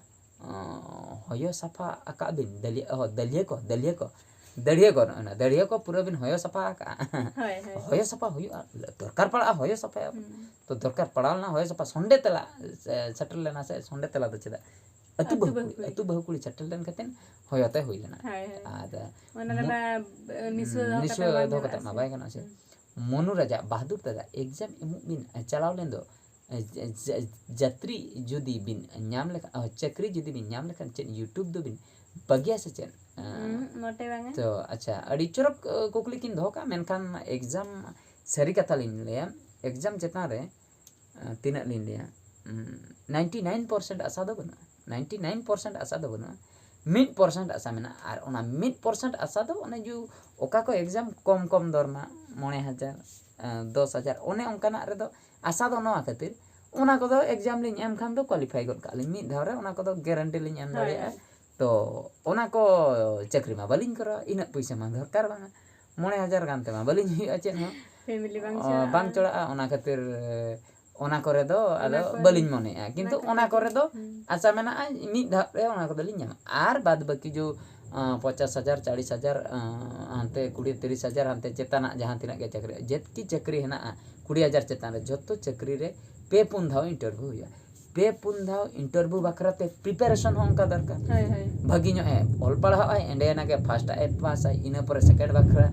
ᱟᱸ, ᱦᱚᱭᱚ ᱥᱟᱯᱷᱟ ᱟᱠᱟᱫ ᱵᱤᱱ? ᱫᱟᱹᱞᱤᱭᱟ, ᱚ, ᱫᱟᱹᱞᱤᱭᱟ ᱠᱚ, ᱫᱟᱹᱞᱤᱭᱟ ᱠᱚ᱾ ᱫᱟᱹᱲᱤᱭᱟᱹ ᱠᱚ, ᱚᱱᱟ ᱫᱟᱹᱲᱤᱭᱟᱹ ᱠᱚ ᱯᱩᱨᱟᱹ ᱵᱤᱱ ᱦᱚᱭᱚ ᱥᱟᱯᱷᱟ ᱟᱠᱟᱫᱼᱟ? ᱦᱳᱭ, ᱦᱳᱭ᱾ ᱦᱚᱭᱚ ᱥᱟᱯᱷᱟ ᱦᱩᱭᱩᱜᱼᱟ, ᱫᱚᱨᱠᱟᱨ ᱯᱟᱲᱟᱜᱼᱟ ᱦᱚᱭᱚ ᱥᱟᱯᱷᱟᱭᱟ᱾ ᱦᱩᱸ᱾ ᱛᱚ ᱫᱚᱨᱠᱟᱨ ᱯᱟᱲᱟᱣ ᱞᱮᱱᱟ ᱦᱚᱭᱚ ᱥᱟᱯᱷᱟ, ᱥᱚᱸᱰᱮ ᱛᱮᱞᱟ, ᱥᱮ, ᱥᱮᱴᱮᱨ ᱞᱮᱱᱟ ᱥᱮ, ᱥᱚᱸᱰᱮ ᱛᱮᱞᱟ ᱫᱚ ᱪᱮᱫᱟᱜ? ᱟᱹᱛᱩ ᱟᱹᱛᱩ ᱵᱟᱹᱦᱩ ᱵᱟᱹᱦᱩ ᱠᱩᱲᱤ, ᱠᱩᱲᱤ᱾ ᱟᱹᱛᱩ ᱵᱟᱹᱦᱩ ᱠᱩᱲᱤ ᱥᱮᱴᱮᱨ ᱞᱮᱱ ᱠᱟᱛᱮᱫ ᱦᱚᱭᱚ ᱛᱮ ᱦᱩᱭ ᱞᱮᱱᱟ᱾ ᱦᱳᱭ, ᱦᱳᱭ᱾ ᱟᱨ ᱚᱱᱟ ᱢᱚ-, ᱨᱮᱢᱟ, ᱱᱤᱥᱩᱣᱟᱹ ᱫᱚᱦᱚ ᱱᱤᱥᱩᱣᱟᱹ ᱠᱟᱛᱮ ᱢᱟ ᱵᱟᱝ ᱫᱚᱦᱚ ᱜᱟᱱᱚᱜᱼᱟ ᱠᱟᱛᱮ ᱢᱟ ᱥᱮ᱾ ᱵᱟᱭ ᱜᱟᱱᱚᱜᱼᱟ ᱥᱮ᱾ ᱦᱩᱸ᱾ ᱢᱚᱱᱩ ᱨᱟᱡᱟ, ᱵᱟᱦᱟᱫᱩᱨ ᱫᱟᱫᱟ, exam ᱮᱢᱚᱜ ᱵᱤᱱ ᱪᱟᱞᱟᱣ ᱞᱮᱱ ᱫᱚ, ᱡᱟ-, ᱡᱟ-, ᱡᱟᱛᱨᱤ ᱡᱩᱫᱤ ᱵᱤᱱ ᱧᱟᱢ ᱞᱮᱠᱷᱟᱱ, ᱚ, ᱪᱟᱹᱠᱨᱤ ᱡᱩᱫᱤ ᱵᱤᱱ ᱧᱟᱢ ᱞᱮᱠᱷᱟᱱ ᱪᱮᱫ YouTube ᱫᱚᱵᱤᱱ ᱵᱟᱹᱜᱤᱭᱟ ᱥᱮ ᱪᱮᱫ? ᱦᱩᱸ, ᱢᱚᱴᱮ ᱵᱟᱝᱟ᱾ ᱛᱚ, ᱟᱪᱪᱷᱟ, ᱟᱹᱰᱤ ᱪᱚᱨᱚᱠ, ᱟᱹ, ᱠᱩᱠᱞᱤ ᱠᱤᱱ ᱫᱚᱦᱚ ᱠᱟᱜᱼᱟ, ᱢᱮᱱᱠᱷᱟᱱ exam, ᱥᱟᱹᱨᱤ ᱠᱟᱛᱷᱟ ᱞᱤᱧ ᱞᱟᱹᱭᱟ, exam ᱪᱮᱛᱟᱱ ᱨᱮ, ᱟᱹ, ᱛᱤᱱᱟᱹᱜ ᱞᱤᱧ ᱞᱟᱹᱭᱟ, ᱩᱸ, ninety nine percent ᱟᱥᱟ ᱫᱚ ᱵᱟᱹᱱᱩᱜᱼᱟ, ninety nine percent ᱟᱥᱟ ᱫᱚ ᱵᱟᱹᱱᱩᱜᱼᱟ, ᱢᱤᱫ percent ᱟᱥᱟ ᱢᱮᱱᱟᱜᱼᱟ᱾ ᱟᱨ ᱚᱱᱟ ᱢᱤᱫ percent ᱟᱥᱟ ᱫᱚ ᱚᱱᱮ ᱡᱩ-, ᱚᱠᱟ ᱠᱚ exam ᱠᱚᱢ ᱠᱚᱢ ᱫᱚᱨ ᱨᱮᱱᱟᱜ, ᱢᱚᱬᱮ ᱦᱟᱡᱟᱨ, ᱟᱹ, ᱫᱚᱥ ᱦᱟᱡᱟᱨ, ᱚᱱᱮ ᱚᱱᱠᱟᱱᱟᱜ ᱨᱮᱫᱚ ᱟᱥᱟ ᱫᱚ ᱱᱚᱣᱟ ᱠᱷᱟᱹᱛᱤᱨ, ᱚᱱᱟ ᱠᱚᱫᱚ exam ᱞᱤᱧ ᱮᱢ ᱠᱷᱟᱱ ᱫᱚ qualify ᱜᱚᱫ ᱠᱟᱜᱼᱟ ᱞᱤᱧ ᱢᱤᱫ ᱫᱷᱟᱣ ᱨᱮ, ᱚᱱᱟ ᱠᱚᱫᱚ guarantee ᱞᱤᱧ ᱮᱢ ᱦᱳᱭ, ᱫᱟᱲᱮᱭᱟᱜᱼᱟ᱾ ᱦᱳᱭ᱾ ᱛᱚ ᱚᱱᱟ ᱠᱚ ᱪᱟᱹᱠᱨᱤ ᱢᱟ ᱵᱟᱹᱞᱤᱧ ᱠᱚᱨᱟᱣᱟ, ᱤᱱᱟᱹᱜ ᱯᱩᱭᱥᱟᱹ ᱢᱟ ᱫᱚᱨᱠᱟᱨ ᱵᱟᱝᱟ, ᱢᱚᱬᱮ ᱦᱟᱡᱟᱨ ᱜᱟᱱ ᱛᱮᱢᱟ ᱵᱟᱹᱞᱤᱧ ᱦᱩᱭᱩᱜᱼᱟ ᱪᱮᱫ ᱦᱚᱸ᱾ Family ᱵᱟᱝ ᱚ, ᱪᱟᱞᱟᱜᱼᱟ᱾ ᱵᱟᱝ ᱪᱟᱞᱟᱜᱼᱟ, ᱚᱱᱟ ᱠᱷᱟᱹᱛᱤᱨ ᱚᱱᱟ ᱠᱚᱨᱮ ᱫᱚ ᱟᱫᱚ ᱚᱱᱟ ᱠᱚ ᱵᱟᱹᱞᱤᱧ ᱢᱚᱱᱮᱭᱟ, ᱠᱤᱱᱛᱩ ᱚᱱᱟ ᱚᱱᱟ ᱠᱷᱟᱹᱛᱤᱨ ᱠᱚᱨᱮ ᱫᱚ ᱦᱩᱸ᱾ ᱟᱥᱟ ᱢᱮᱱᱟᱜᱼᱟ ᱢᱤᱫ ᱫᱷᱟᱣ ᱨᱮ ᱚᱱᱟ ᱠᱚᱫᱚ ᱞᱤᱧ ᱧᱟᱢᱟ᱾ ᱟᱨ ᱵᱟᱫ ᱵᱟᱹᱠᱤ ᱡᱚ, ᱟᱸ, ᱯᱚᱧᱪᱟᱥ ᱦᱟᱡᱟᱨ, ᱪᱟᱞᱤᱥ ᱦᱟᱡᱟᱨ, ᱟᱸ, ᱦᱟᱱᱛᱮ ᱠᱩᱲᱤ ᱛᱤᱨᱤᱥ ᱦᱟᱡᱟᱨ, ᱦᱟᱱᱛᱮ ᱪᱮᱛᱟᱱᱟᱜ ᱡᱟᱦᱟᱸ ᱛᱤᱱᱟᱹᱜ ᱜᱮ ᱪᱟᱹᱠᱨᱤ, ᱡᱮᱛᱠᱤ ᱪᱟᱹᱠᱨᱤ ᱦᱮᱱᱟᱜᱼᱟ, ᱠᱩᱲᱤ ᱦᱟᱡᱟᱨ ᱪᱮᱛᱟᱱ ᱨᱮ ᱡᱷᱚᱛᱚ ᱪᱟᱹᱠᱨᱤ ᱨᱮ ᱯᱮ ᱯᱩᱱ ᱫᱷᱟᱣ interview ᱦᱩᱭᱩᱜᱼᱟ᱾ ᱯᱮ ᱯᱩᱱ ᱫᱷᱟᱣ ᱤᱱᱴᱟᱨᱵᱷᱤᱭᱩ ᱵᱟᱠᱷᱨᱟ ᱛᱮ ᱯᱨᱤᱯᱟᱨᱮᱥᱚᱱ ᱦᱚᱸ ᱚᱱᱠᱟ ᱫᱚᱨᱠᱟᱨ᱾ ᱦᱳᱭ ᱦᱳᱭ ᱵᱷᱟᱹᱜᱤ ᱧᱚᱜ ᱮ ᱚᱞ ᱯᱟᱲᱦᱟᱣ ᱟᱭ, ᱮᱸᱰᱮᱭᱟᱱᱟᱜ ᱜᱮ ᱯᱷᱟᱥᱴ ᱟᱜ ᱮ ᱯᱟᱥ ᱟᱭ, ᱤᱱᱟᱹ ᱯᱚᱨᱮ ᱥᱮᱠᱮᱱᱰ ᱵᱟᱠᱷᱨᱟ,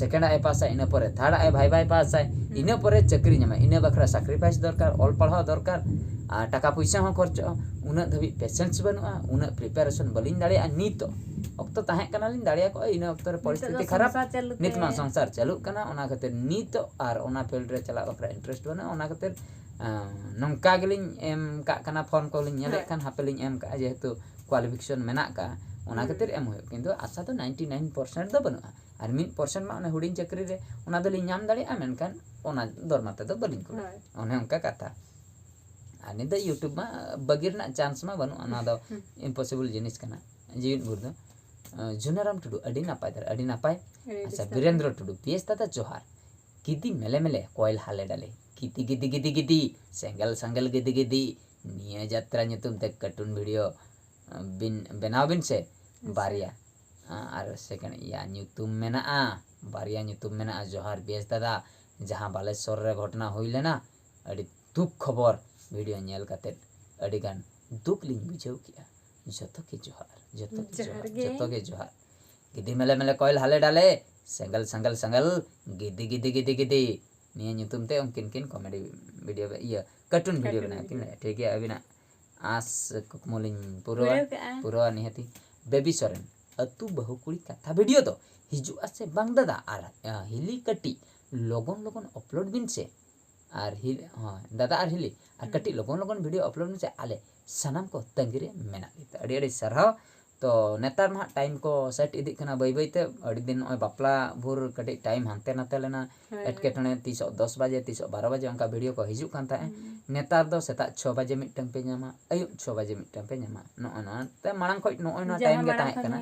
ᱥᱮᱠᱮᱱᱰ ᱟᱜ ᱮ ᱯᱟᱥ ᱟᱭ, ᱤᱱᱟᱹ ᱯᱚᱨᱮ ᱛᱷᱟᱨᱰ ᱟᱜ ᱮ ᱵᱷᱟᱭ ᱵᱷᱟᱭ ᱯᱟᱥ ᱟᱭ, ᱤᱱᱟᱹ ᱯᱚᱨᱮ ᱪᱟᱹᱠᱨᱤ ᱧᱟᱢᱟᱭ᱾ ᱤᱱᱟᱹ ᱵᱟᱠᱷᱨᱟ ᱥᱟᱠᱨᱤᱯᱷᱟᱭᱤᱥ ᱫᱚᱨᱠᱟᱨ, ᱚᱞ ᱯᱟᱲᱦᱟᱣ ᱫᱚᱨᱠᱟᱨ, ᱟᱨ ᱴᱟᱠᱟ ᱯᱩᱭᱥᱟᱹ ᱦᱚᱸ ᱠᱷᱚᱨᱪᱚᱜᱼᱟ᱾ ᱩᱱᱟᱹᱜ ᱫᱷᱟᱹᱵᱤᱡ ᱯᱮᱥᱮᱱᱥ ᱵᱟᱹᱱᱩᱜᱼᱟ, ᱩᱱᱟᱹᱜ ᱯᱨᱤᱯᱟᱨᱮᱥᱚᱱ ᱵᱟᱹᱞᱤᱧ ᱫᱟᱲᱮᱭᱟᱜᱼᱟ ᱱᱤᱛᱚᱜ᱾ ᱚᱠᱛᱚ ᱛᱟᱦᱮᱸ ᱠᱟᱱᱟᱞᱤᱧ, ᱫᱟᱲᱮᱭᱟᱜ ᱠᱚᱜᱼᱟ, ᱤᱱᱟᱹ ᱚᱠᱛᱚ ᱨᱮ ᱯᱚᱨᱤᱥᱛᱷᱤᱛᱤ ᱠᱷᱟᱨᱟᱯ᱾ ᱱᱤᱛ ᱢᱟ ᱥᱚᱝᱥᱟᱨ ᱪᱟᱹᱞᱩᱜ ᱠᱟᱱᱟ, ᱚᱱᱟ ᱠᱷᱟᱹᱛᱤᱨ ᱱᱤᱛᱚᱜ ᱟᱨ ᱚᱱᱟ ᱯᱷᱤᱞᱰ ᱨᱮ ᱪᱟᱞᱟᱜ ᱵᱟᱠᱷᱨᱟ ᱤᱱᱴᱟᱨᱮᱥᱴ ᱵᱟᱹᱱᱩᱜᱼᱟ᱾ ᱚᱱᱟ ᱠᱷᱟᱹᱛᱤᱨ ᱟᱸ, ᱱᱚᱝᱠᱟ ᱜᱮᱞᱤᱧ ᱮᱢ ᱠᱟᱜ ᱠᱟᱱᱟ, ᱯᱷᱚᱨᱢ ᱠᱚᱞᱤᱧ ᱧᱮᱞᱮᱫ ᱠᱷᱟᱱ ᱦᱟᱯᱮ ᱞᱤᱧ ᱮᱢ ᱠᱟᱜᱼᱟ, ᱡᱮᱦᱮᱛᱩ ᱠᱳᱣᱟᱞᱤᱯᱷᱤᱠᱮᱥᱚᱱ ᱢᱮᱱᱟᱜ ᱠᱟᱜᱼᱟ, ᱚᱱᱟ ᱠᱷᱟᱹᱛᱤᱨ ᱮᱢ ᱦᱩᱭᱩᱜ᱾ ᱠᱤᱱᱛᱩ ᱟᱥᱟ ᱫᱚ ᱱᱟᱭᱤᱱᱴᱤ ᱱᱟᱭᱤᱱ ᱯᱟᱨᱥᱮᱱᱴ ᱫᱚ ᱵᱟᱹᱱᱩᱜᱼᱟ᱾ ᱟᱨ ᱢᱤᱫ ᱯᱟᱨᱥᱮᱱᱴ ᱢᱟ ᱚᱱᱮ ᱦᱩᱰᱤᱧ ᱪᱟᱹᱠᱨᱤ ᱨᱮ ᱚᱱᱟ ᱫᱚᱞᱤᱧ ᱧᱟᱢ ᱫᱟᱲᱮᱭᱟᱜᱼᱟ, ᱢᱮᱱᱠᱷᱟᱱ ᱚᱱᱟ ᱫᱚᱨᱢᱟ ᱛᱮᱫᱚ ᱵᱟᱹᱞᱤᱧ ᱠᱩᱲᱟᱹᱜᱼᱟ᱾ ᱚᱱᱮ ᱚᱱᱠᱟ ᱠᱟᱛᱷᱟ᱾ ᱟᱨ ᱱᱤᱛ ᱫᱚ ᱭᱩᱴᱩᱵᱽ ᱢᱟ ᱵᱟᱹᱜᱤ ᱨᱮᱱᱟᱜ ᱪᱟᱱᱥ ᱢᱟ ᱵᱟᱹᱱᱩᱜᱼᱟ, ᱚᱱᱟ ᱫᱚ ᱤᱢᱯᱚᱥᱤᱵᱚᱞ ᱡᱤᱱᱤᱥ ᱠᱟᱱᱟ ᱡᱤᱣᱤᱫ ᱵᱷᱳᱨ ᱫᱚ᱾ ᱟᱸ, ᱡᱩᱱᱟᱨᱟᱢ ᱴᱩᱰᱩ, ᱟᱹᱰᱤ ᱱᱟᱯᱟᱭ ᱫᱷᱟᱨᱟ, ᱟᱹᱰᱤ ᱱᱟᱯᱟᱭ᱾ ᱟᱪᱪᱷᱟ, ᱵᱤᱨᱮᱱᱫᱨᱚ ᱴᱩᱰᱩ, ᱵᱮᱥ ᱫᱟᱫᱟ ᱡᱚᱦᱟᱨ᱾ ᱜᱤᱫᱤ ᱢᱮᱞᱮ ᱢᱮᱞᱮ ᱠᱚᱭᱮᱞ ᱦᱟᱞᱮ ᱰᱟᱞᱮ, ᱜᱤᱫᱤ ᱜᱤᱫᱤ ᱜᱤᱫᱤ ᱜᱤᱫᱤ, ᱥᱮᱸᱜᱮᱞ ᱥᱮᱸᱜᱮᱞ ᱜᱤᱫᱤ ᱜᱤᱫᱤ, ᱱᱤᱭᱟᱹ ᱡᱟᱛᱨᱟ ᱧᱩᱛᱩᱢ ᱛᱮ ᱠᱟᱨᱴᱩᱱ ᱵᱷᱤᱰᱤᱭᱳ ᱵᱤᱱ ᱵᱮᱱᱟᱣ ᱵᱤᱱ ᱥᱮ᱾ ᱵᱟᱨᱭᱟ᱾ ᱟᱨ ᱥᱮᱠᱮᱱᱰ ᱤᱭᱟ ᱧᱩᱛᱩᱢ ᱢᱮᱱᱟᱜᱼᱟ, ᱵᱟᱨᱭᱟ ᱧᱩᱛᱩᱢ ᱢᱮᱱᱟᱜᱼᱟ᱾ ᱡᱚᱦᱟᱨ ᱵᱮᱥ ᱫᱟᱫᱟ, ᱡᱟᱦᱟᱸ ᱵᱟᱞᱮᱥᱚᱨ ᱨᱮ ᱜᱷᱚᱴᱚᱱᱟ ᱦᱩᱭ ᱞᱮᱱᱟ, ᱟᱹᱰᱤ ᱫᱩᱠ ᱠᱷᱚᱵᱚᱨ᱾ ᱵᱷᱤᱰᱤᱭᱳ ᱧᱮᱞ ᱠᱟᱛᱮ ᱟᱹᱰᱤ ᱜᱟᱱ ᱫᱩᱠ ᱞᱤᱧ ᱵᱩᱡᱷᱟᱹᱣ ᱠᱮᱜᱼᱟ᱾ ᱡᱚᱛᱚ ᱜᱮ ᱡᱚᱦᱟᱨ, ᱡᱚᱛᱚ ᱜᱮ ᱡᱚᱦᱟᱨ, ᱡᱚᱛᱚ ᱜᱮ ᱡᱚᱦᱟᱨ᱾ ᱜᱤᱫᱤ ᱢᱮᱞᱮ ᱢᱮᱞᱮ ᱠᱚᱭᱮᱞ ᱦᱟᱞᱮ ᱰᱟᱞᱮ, ᱥᱮᱸᱜᱮᱞ ᱥᱮᱸᱜᱮᱞ ᱥᱮᱸᱜᱮᱞ, ᱜᱤᱫᱤ ᱜᱤᱫᱤ ᱜᱤᱫᱤ ᱜᱤᱫᱤ᱾ ᱱᱤᱭᱟᱹ ᱧᱩᱛᱩᱢ ᱛᱮ ᱩᱱᱠᱤᱱ ᱠᱤᱱ ᱠᱚᱢᱮᱰᱤ ᱵᱷᱤᱰᱤᱭᱳ, ᱤᱭᱟᱹ, ᱠᱟᱨᱴᱩᱱ ᱵᱷᱤᱰᱤᱭᱳ ᱵᱮᱱᱟᱣ ᱠᱤᱱ ᱞᱟᱹᱭᱟ᱾ ᱴᱷᱤᱠ ᱜᱮᱭᱟ, ᱟᱹᱵᱤᱱᱟᱜ ᱟᱸᱥ ᱠᱩᱠᱢᱩ ᱞᱤᱧ ᱯᱩᱨᱟᱹᱣᱟ, ᱯᱩᱨᱟᱹᱣ ᱠᱟᱜᱼᱟ᱾ ᱯᱩᱨᱟᱹᱣᱟ ᱱᱤᱦᱟᱹᱛᱤ᱾ ᱵᱮᱵᱤ ᱥᱚᱨᱮᱱ, ᱟᱹᱛᱩ ᱵᱟᱹᱦᱩ ᱠᱩᱲᱤ ᱠᱟᱛᱷᱟ ᱵᱷᱤᱰᱤᱭᱳ ᱫᱚ ᱦᱤᱡᱩᱜᱼᱟ ᱥᱮ ᱵᱟᱝ ᱫᱟᱫᱟ? ᱟᱨ, ᱟᱸ, ᱦᱤᱞᱤ ᱠᱟᱹᱴᱤᱡ ᱞᱚᱜᱚᱱ ᱞᱚᱜᱚᱱ ᱟᱯᱞᱳᱰ ᱵᱤᱱ ᱥᱮ᱾ ᱟᱨ ᱦᱤᱞ-, ᱦᱳᱭ, ᱫᱟᱫᱟ ᱟᱨ ᱦᱤᱞᱤ, ᱟᱨ ᱠᱟᱹᱴᱤᱡ ᱞᱚᱜᱚᱱ ᱞᱚᱜᱚᱱ ᱵᱷᱤᱰᱤᱭᱳ ᱟᱯᱞᱳᱰ ᱢᱮᱥᱮ, ᱟᱞᱮ ᱥᱟᱱᱟᱢ ᱠᱚ ᱛᱟᱺᱜᱤ ᱨᱮ ᱢᱮᱱᱟᱜ ᱞᱮ᱾ ᱟᱹᱰᱤ ᱟᱹᱰᱤ ᱥᱟᱨᱦᱟᱣ᱾ ᱛᱚ ᱱᱮᱛᱟᱨ ᱢᱟ ᱦᱟᱸᱜ ᱴᱟᱭᱤᱢ ᱠᱚ ᱥᱮᱴ ᱤᱫᱤᱜ ᱠᱟᱱᱟ ᱵᱟᱹᱭ ᱵᱟᱹᱭ ᱛᱮ᱾ ᱟᱹᱰᱤ ᱫᱤᱱ ᱱᱚᱜᱼᱚᱭ ᱵᱟᱯᱞᱟ ᱵᱷᱳᱨ ᱠᱟᱹᱴᱤᱡ ᱴᱟᱭᱤᱢ ᱦᱟᱱᱛᱮ ᱱᱟᱛᱮ ᱞᱮᱱᱟ, ᱮᱴᱠᱮᱴᱚᱬᱮ, ᱛᱤᱥᱚᱜ ᱫᱚᱥ ᱵᱟᱡᱮ, ᱛᱤᱥᱚᱜ ᱵᱟᱨᱚ ᱵᱟᱡᱮ, ᱚᱱᱠᱟ ᱵᱷᱤᱰᱤᱭᱳ ᱠᱚ ᱦᱤᱡᱩᱜ ᱠᱟᱱ ᱛᱟᱦᱮᱸᱫ᱾ ᱱᱮᱛᱟᱨ ᱫᱚ ᱥᱮᱛᱟᱜ ᱪᱷᱚ ᱵᱟᱡᱮ ᱢᱤᱫᱴᱟᱝ ᱯᱮ ᱧᱟᱢᱟ, ᱟᱹᱭᱩᱵ ᱪᱷᱚ ᱵᱟᱡᱮ ᱢᱤᱫᱴᱟᱝ ᱯᱮ ᱧᱟᱢᱟ᱾ ᱱᱚᱜᱼᱚ ᱱᱚᱣᱟ ᱛᱮ ᱢᱟᱲᱟᱝ ᱠᱷᱚᱡ ᱱᱚᱜᱼᱚᱭ ᱱᱚᱣᱟ ᱴᱟᱭᱤᱢ ᱜᱮ ᱛᱟᱦᱮᱸ ᱠᱟᱱᱟ,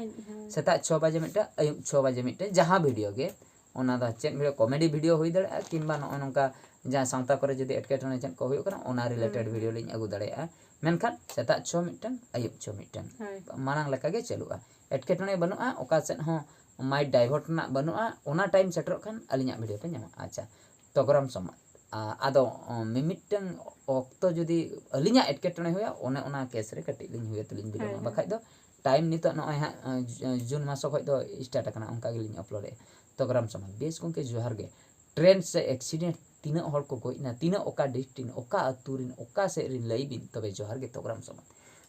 ᱥᱮᱛᱟᱜ ᱪᱷᱚ ᱵᱟᱡᱮ ᱢᱤᱫᱴᱟᱝ, ᱟᱹᱭᱩᱵ ᱪᱷᱚ ᱵᱟᱡᱮ ᱢᱤᱫᱴᱟᱝ, ᱡᱟᱦᱟᱸ ᱵᱷᱤᱰᱤᱭᱳ ᱜᱮ᱾ ᱚᱱᱟ ᱫᱚ ᱪᱮᱫ ᱵᱷᱤᱰᱤᱭᱳ? ᱠᱚᱢᱮᱰᱤ ᱵᱷᱤᱰᱤᱭᱳ ᱦᱩᱭ ᱫᱟᱲᱮᱭᱟᱜᱼᱟ, ᱠᱤᱝᱵᱟ ᱱᱚᱜᱼᱚ ᱱᱚᱝᱠᱟ ᱡᱟᱦᱟᱸ ᱥᱟᱶᱛᱟ ᱠᱚᱨᱮ ᱡᱩᱫᱤ ᱮᱴᱠᱮᱴᱚᱬᱮ ᱪᱮᱫ ᱠᱚ ᱦᱩᱭᱩᱜ ᱠᱟᱱᱟ, ᱚᱱᱟ ᱨᱤᱞᱮᱴᱮᱰ ᱵᱷᱤᱰᱤᱭᱳ ᱞᱤᱧ ᱟᱹᱜᱩ ᱫᱟᱲᱮᱭᱟᱜᱼᱟ᱾ ᱢᱮᱱᱠᱷᱟᱱ ᱥᱮᱛᱟᱜ ᱪᱷᱚ ᱢᱤᱫᱴᱟᱝ, ᱟᱹᱭᱩᱵ ᱪᱷᱚ ᱢᱤᱫᱴᱟᱝ, ᱢᱟᱲᱟᱝ ᱞᱮᱠᱟ ᱜᱮ ᱪᱟᱹᱞᱩᱜᱼᱟ᱾ ᱮᱴᱠᱮᱴᱚᱬᱮ ᱵᱟᱹᱱᱩᱜᱼᱟ, ᱚᱠᱟ ᱥᱮᱫ ᱦᱚᱸ ᱢᱟᱭᱤᱱᱰ ᱰᱟᱭᱵᱷᱟᱨᱴ ᱨᱮᱱᱟᱜ ᱵᱟᱹᱱᱩᱜᱼᱟ᱾ ᱚᱱᱟ ᱴᱟᱭᱤᱢ ᱥᱮᱴᱮᱨᱚᱜ ᱠᱷᱟᱱ ᱟᱹᱞᱤᱧᱟᱜ ᱵᱷᱤᱰᱤᱭᱳ ᱯᱮ ᱧᱟᱢᱟ᱾ ᱟᱪᱪᱷᱟ, ᱛᱚᱜᱨᱟᱢ ᱥᱚᱢᱟᱡᱽ, ᱟ, ᱟᱫᱚ, ᱚ, ᱢᱤᱢᱤᱫᱴᱟᱝ ᱚᱠᱛᱚ ᱡᱩᱫᱤ ᱟᱹᱞᱤᱧᱟᱜ ᱮᱴᱠᱮᱴᱚᱬᱮ ᱦᱩᱭᱩᱜᱼᱟ, ᱚᱱᱮ ᱚᱱᱟ ᱠᱮᱥ ᱨᱮ ᱠᱟᱹᱴᱤᱡ ᱞᱤᱧ ᱦᱩᱭᱟᱹᱛ ᱞᱤᱧ ᱵᱤᱞᱚᱢᱟ᱾ ᱦᱮᱸ, ᱦᱮᱸ᱾ ᱵᱟᱠᱷᱟᱡ ᱫᱚ ᱴᱟᱭᱤᱢ ᱱᱤᱛᱚᱜ ᱱᱚᱜᱼᱚᱭ ᱦᱟᱸᱜ, ᱟ, ᱡᱩ-, ᱡᱩᱱ ᱢᱟᱥ ᱠᱷᱚᱡ ᱫᱚ ᱥᱴᱟᱨᱴ ᱟᱠᱟᱱᱟ, ᱚᱱᱠᱟ ᱜᱮᱞᱤᱧ ᱟᱯᱞᱳᱰᱮᱫᱼᱟ᱾ ᱛᱚᱜᱽᱨᱟᱢ ᱥᱚᱢᱟᱡᱽ, ᱵᱮᱥ ᱜᱚᱢᱠᱮ, ᱡᱚᱦᱟᱨ ᱜᱮ᱾ ᱴᱨᱮᱱ ᱥᱮ ᱮᱠᱥᱤᱰᱮᱱᱴ ᱛᱤᱱᱟᱹᱜ ᱦᱚᱲ ᱠᱚ ᱜᱚᱡ ᱮᱱᱟ, ᱛᱤᱱᱟᱹᱜ ᱚᱠᱟ ᱰᱤᱥᱴᱨᱤᱠᱴ ᱨᱮᱱ, ᱚᱠᱟ ᱟᱹᱛᱩ ᱨᱮᱱ, ᱚᱠᱟ ᱥᱮᱫ ᱨᱮᱱ, ᱞᱟᱹᱭ ᱵᱤᱱ, ᱛᱚᱵᱮ ᱡᱚᱦᱟᱨ ᱜᱮ ᱛᱚᱜᱽᱨᱟᱢ ᱥᱚᱢᱟᱡᱽ᱾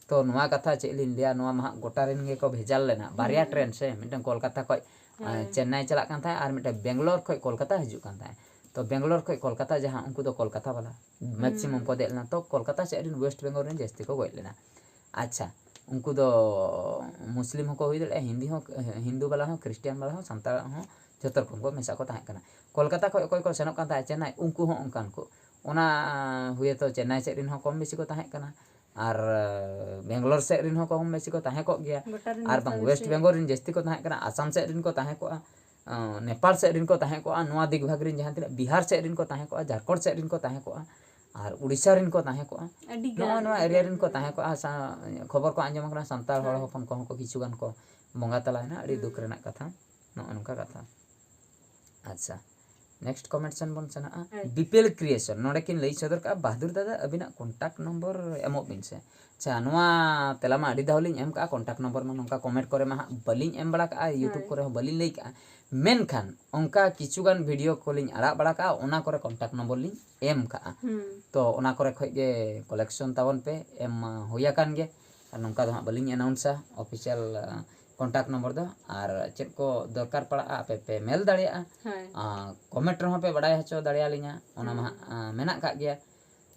ᱛᱚ ᱱᱚᱣᱟ ᱠᱟᱛᱷᱟ ᱪᱮᱫ ᱞᱤᱧ ᱞᱟᱹᱭᱟ, ᱱᱚᱣᱟ ᱢᱟ ᱦᱟᱸᱜ ᱜᱚᱴᱟ ᱨᱮᱱ ᱜᱮᱠᱚ ᱵᱷᱮᱡᱟᱞ ᱞᱮᱱᱟ᱾ ᱵᱟᱨᱭᱟ ᱦᱩᱸ᱾ ᱴᱨᱮᱱ ᱥᱮ, ᱢᱤᱫᱴᱟᱝ ᱠᱳᱞᱠᱟᱛᱟ ᱠᱷᱚᱡ, ᱟ, ᱦᱮᱸ᱾ ᱪᱮᱱᱱᱟᱭ ᱪᱟᱞᱟᱜ ᱠᱟᱱ ᱛᱟᱦᱮᱸᱫ ᱟᱨ ᱢᱤᱫᱴᱟᱝ ᱵᱮᱝᱜᱟᱞᱳᱨ ᱠᱷᱚᱡ ᱠᱳᱞᱠᱟᱛᱟ ᱦᱤᱡᱩᱜ ᱠᱟᱱ ᱛᱟᱦᱮᱸᱫ᱾ ᱛᱚ ᱵᱮᱝᱜᱟᱞᱳᱨ ᱠᱷᱚᱡ ᱠᱳᱞᱠᱟᱛᱟ ᱡᱟᱦᱟᱸ, ᱩᱱᱠᱩ ᱫᱚ ᱠᱳᱞᱠᱟᱛᱟ ᱵᱟᱞᱟ ᱢᱮᱠᱥᱤᱢᱟᱢ ᱠᱚ ᱦᱩᱸ᱾ ᱫᱮᱡ ᱞᱮᱱᱟ᱾ ᱛᱚ ᱠᱳᱞᱠᱟᱛᱟ ᱥᱮᱫ ᱨᱮᱱ, ᱳᱭᱮᱥᱴ ᱵᱮᱝᱜᱚᱞ ᱨᱮᱱ ᱡᱟᱹᱥᱛᱤ ᱠᱚ ᱜᱚᱡ ᱞᱮᱱᱟ᱾ ᱟᱪᱪᱷᱟ, ᱩᱱᱠᱩ ᱫᱚ ᱢᱩᱥᱞᱤᱢ ᱦᱚᱸᱠᱚ ᱦᱩᱭ ᱫᱟᱲᱮᱭᱟᱜᱼᱟ, ᱦᱤᱱᱫᱤ ᱦᱚᱸ, ᱦᱤᱱᱫᱩ ᱵᱟᱞᱟ ᱦᱚᱸ, ᱠᱷᱨᱤᱥᱴᱤᱭᱟᱱ ᱵᱟᱞᱟ ᱦᱚᱸ, ᱥᱟᱱᱛᱟᱲ ᱦᱚᱸ, ᱡᱷᱚᱛᱚ ᱨᱚᱠᱚᱢ ᱠᱚ ᱢᱮᱥᱟ ᱠᱚ ᱛᱟᱦᱮᱸ ᱠᱟᱱᱟ᱾ ᱠᱳᱞᱠᱟᱛᱟ ᱠᱷᱚᱡ ᱚᱠᱚᱭ ᱠᱚ ᱥᱮᱱᱚᱜ ᱠᱟᱱ ᱛᱟᱦᱮᱸᱫ ᱪᱮᱱᱱᱟᱭ, ᱩᱱᱠᱩ ᱦᱚᱸ ᱚᱱᱠᱟᱱ ᱠᱚ᱾ ᱚᱱᱟ ᱦᱩᱭᱮᱛᱚ ᱪᱮᱱᱱᱟᱭ ᱥᱮᱫ ᱨᱮᱱ ᱦᱚᱸ ᱠᱚᱢ ᱵᱮᱥᱤ ᱠᱚ ᱛᱟᱦᱮᱸ ᱠᱟᱱᱟ, ᱟᱨ ᱵᱮᱝᱜᱟᱞᱳᱨ ᱥᱮᱫ ᱨᱮᱱ ᱦᱚᱸ ᱠᱚᱢ ᱵᱮᱥᱤ ᱠᱚ ᱛᱟᱦᱮᱸ ᱠᱚᱜ ᱜᱮᱭᱟ᱾ ᱜᱚᱴᱟ ᱨᱮᱱ ᱟᱨ ᱢᱮᱥᱟ ᱵᱟᱝ ᱢᱮᱥᱤ᱾ ᱳᱭᱮᱥᱴ ᱵᱮᱝᱜᱚᱞ ᱨᱮᱱ ᱡᱟᱹᱥᱛᱤ ᱠᱚ ᱛᱟᱦᱮᱸ ᱠᱟᱱᱟ, ᱟᱥᱟᱢ ᱥᱮᱫ ᱨᱮᱱ ᱠᱚ ᱛᱟᱦᱮᱸ ᱠᱚᱜᱼᱟ, ᱟᱸ, ᱱᱮᱯᱟᱞ ᱥᱮᱫ ᱨᱮᱱ ᱠᱚ ᱛᱟᱦᱮᱸ ᱠᱚᱜᱼᱟ, ᱱᱚᱣᱟ ᱫᱤᱠ ᱵᱷᱟᱜᱽ ᱨᱮᱱ ᱡᱟᱦᱟᱸ ᱛᱤᱱᱟᱹᱜ ᱵᱤᱦᱟᱨ ᱥᱮᱫ ᱨᱮᱱ ᱠᱚ ᱛᱟᱦᱮᱸ ᱠᱚᱜᱼᱟ, ᱡᱷᱟᱲᱠᱷᱚᱸᱰ ᱥᱮᱫ ᱨᱮᱱ ᱠᱚ ᱛᱟᱦᱮᱸ ᱠᱚᱜᱼᱟ, ᱟᱨ ᱩᱲᱤᱥᱥᱟ ᱨᱮᱱ ᱠᱚ ᱛᱟᱦᱮᱸ ᱠᱚᱜᱼᱟ᱾ ᱟᱹᱰᱤ ᱱᱚᱜᱼᱚᱭ ᱜᱟᱱ, ᱱᱚᱣᱟ ᱟᱹᱰᱤ ᱮᱨᱤᱭᱟ ᱜᱟᱱ, ᱨᱮᱱ ᱠᱚ ᱦᱮᱸ᱾ ᱛᱟᱦᱮᱸ ᱠᱚᱜᱼᱟ᱾ ᱥᱟ-, ᱠᱷᱚᱵᱚᱨ ᱠᱚ ᱟᱸᱡᱚᱢ ᱟᱠᱟᱱᱟ, ᱥᱟᱱᱛᱟᱲ ᱦᱚᱲ ᱦᱮᱸ᱾ ᱦᱚᱯᱚᱱ ᱠᱚᱦᱚᱸ ᱠᱚ ᱠᱤᱪᱷᱩ ᱜᱟᱱ ᱠᱚ ᱵᱚᱸᱜᱟ ᱛᱟᱞᱟᱭᱮᱱᱟ᱾ ᱟᱹᱰᱤ ᱫᱩᱠ ᱦᱩᱸ᱾ ᱨᱮᱱᱟᱜ ᱠᱟᱛᱷᱟ, ᱱᱚᱜᱼᱚ ᱱᱚᱝᱠᱟ ᱠᱟᱛᱷᱟ᱾ ᱟᱪᱪᱷᱟ, ᱱᱮᱠᱥᱴ ᱠᱚᱢᱮᱱᱴ ᱥᱮᱱ ᱵᱚᱱ ᱥᱮᱱᱚᱜᱼᱟ᱾ ᱦᱮᱸ᱾ ᱵᱤᱯᱤᱞ ᱠᱨᱤᱭᱮᱥᱚᱱ ᱱᱚᱰᱮ ᱠᱤᱱ ᱞᱟᱹᱭ ᱥᱚᱫᱚᱨ ᱠᱟᱜᱼᱟ, "ᱵᱟᱦᱟᱫᱩᱨ ᱫᱟᱫᱟ, ᱟᱹᱵᱤᱱᱟᱜ ᱠᱚᱱᱴᱟᱠᱴ ᱱᱚᱢᱵᱚᱨ ᱮᱢᱚᱜ ᱵᱤᱱ ᱥᱮ?" ᱟᱪᱪᱷᱟ, ᱱᱚᱣᱟ ᱛᱮᱞᱟ ᱢᱟ ᱟᱹᱰᱤ ᱫᱷᱟᱣ ᱞᱤᱧ ᱮᱢ ᱠᱟᱜᱼᱟ, ᱠᱚᱱᱴᱟᱠᱴ ᱱᱚᱢᱵᱚᱨ ᱢᱟ ᱱᱚᱝᱠᱟ ᱠᱚᱢᱮᱱᱴ ᱠᱚᱨᱮ ᱢᱟ ᱦᱟᱸᱜ ᱵᱟᱹᱞᱤᱧ ᱮᱢ ᱵᱟᱲᱟ ᱠᱟᱜᱼᱟ, ᱭᱩᱴᱩᱵᱽ ᱦᱳᱭ᱾ ᱠᱚᱨᱮ ᱦᱚᱸ ᱵᱟᱹᱞᱤᱧ ᱞᱟᱹᱭ ᱠᱟᱜᱼᱟ᱾ ᱢᱮᱱᱠᱷᱟᱱ ᱚᱱᱠᱟ ᱠᱤᱪᱷᱩ ᱜᱟᱱ ᱵᱷᱤᱰᱤᱭᱳ ᱠᱚᱞᱤᱧ ᱟᱲᱟᱜ ᱵᱟᱲᱟ ᱠᱟᱜᱼᱟ, ᱚᱱᱟ ᱠᱚᱨᱮ ᱠᱚᱱᱴᱟᱠᱴ ᱱᱚᱢᱵᱚᱨ ᱞᱤᱧ ᱮᱢ ᱠᱟᱜᱼᱟ᱾ ᱦᱩᱸ᱾ ᱛᱚ ᱚᱱᱟ ᱠᱚᱨᱮ ᱠᱷᱚᱡ ᱜᱮ ᱠᱟᱞᱮᱠᱥᱚᱱ ᱛᱟᱵᱚᱱ ᱯᱮ, ᱮᱢ ᱢᱟ ᱦᱩᱭ ᱟᱠᱟᱱ ᱜᱮ᱾ ᱟᱨ ᱱᱚᱝᱠᱟ ᱫᱚ ᱦᱟᱸᱜ ᱵᱟᱹᱞᱤᱧ ᱮᱱᱟᱣᱩᱱᱥᱟ ᱚᱯᱷᱤᱥᱤᱭᱟᱞ, ᱟ, ᱠᱚᱱᱴᱟᱠᱴ ᱱᱚᱢᱵᱚᱨ ᱫᱚ᱾ ᱟᱨ ᱪᱮᱫ ᱠᱚ ᱫᱚᱨᱠᱟᱨ ᱯᱟᱲᱟᱜᱼᱟ, ᱟᱯᱮ ᱯᱮ ᱢᱮᱞ ᱫᱟᱲᱮᱭᱟᱜᱼᱟ᱾ ᱦᱳᱭ᱾ ᱟ, ᱠᱚᱢᱮᱱᱴ ᱨᱮᱦᱚᱸ ᱯᱮ ᱵᱟᱲᱟᱭ ᱦᱚᱪᱚ ᱫᱟᱲᱮᱭᱟᱞᱤᱧᱟ, ᱚᱱᱟ ᱢᱟ ᱦᱩᱸ᱾ ᱦᱟᱸᱜ, ᱟ, ᱢᱮᱱᱟᱜ ᱠᱟᱜ ᱜᱮᱭᱟ᱾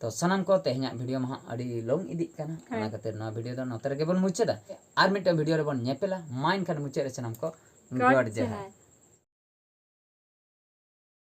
ᱛᱚ ᱥᱟᱱᱟᱢ ᱠᱚ, ᱛᱮᱦᱮᱧᱟᱜ ᱵᱷᱤᱰᱤᱭᱳ ᱢᱟ ᱦᱟᱸᱜ ᱟᱹᱰᱤ ᱞᱚᱝ ᱤᱫᱤᱜ ᱠᱟᱱᱟ, ᱚᱱᱟ ᱦᱳᱭ᱾ ᱠᱷᱟᱹᱛᱤᱨ ᱱᱚᱣᱟ ᱵᱷᱤᱰᱤᱭᱳ ᱫᱚ ᱱᱚᱛᱮ ᱨᱮᱜᱮ ᱵᱚᱱ ᱢᱩᱪᱟᱹᱫᱟ᱾ ᱟᱨ ᱢᱤᱫᱴᱟᱝ ᱵᱷᱤᱰᱤᱭᱳ ᱨᱮᱵᱚᱱ ᱧᱮᱯᱮᱞᱟ᱾ ᱢᱟ ᱮᱱᱠᱷᱟᱱ ᱢᱩᱪᱟᱹᱫ ᱨᱮ ᱥᱟᱱᱟᱢ ᱠᱚ God ᱜᱚᱰ ᱡᱚᱦᱟᱨ᱾ ᱡᱚᱦᱟᱨ᱾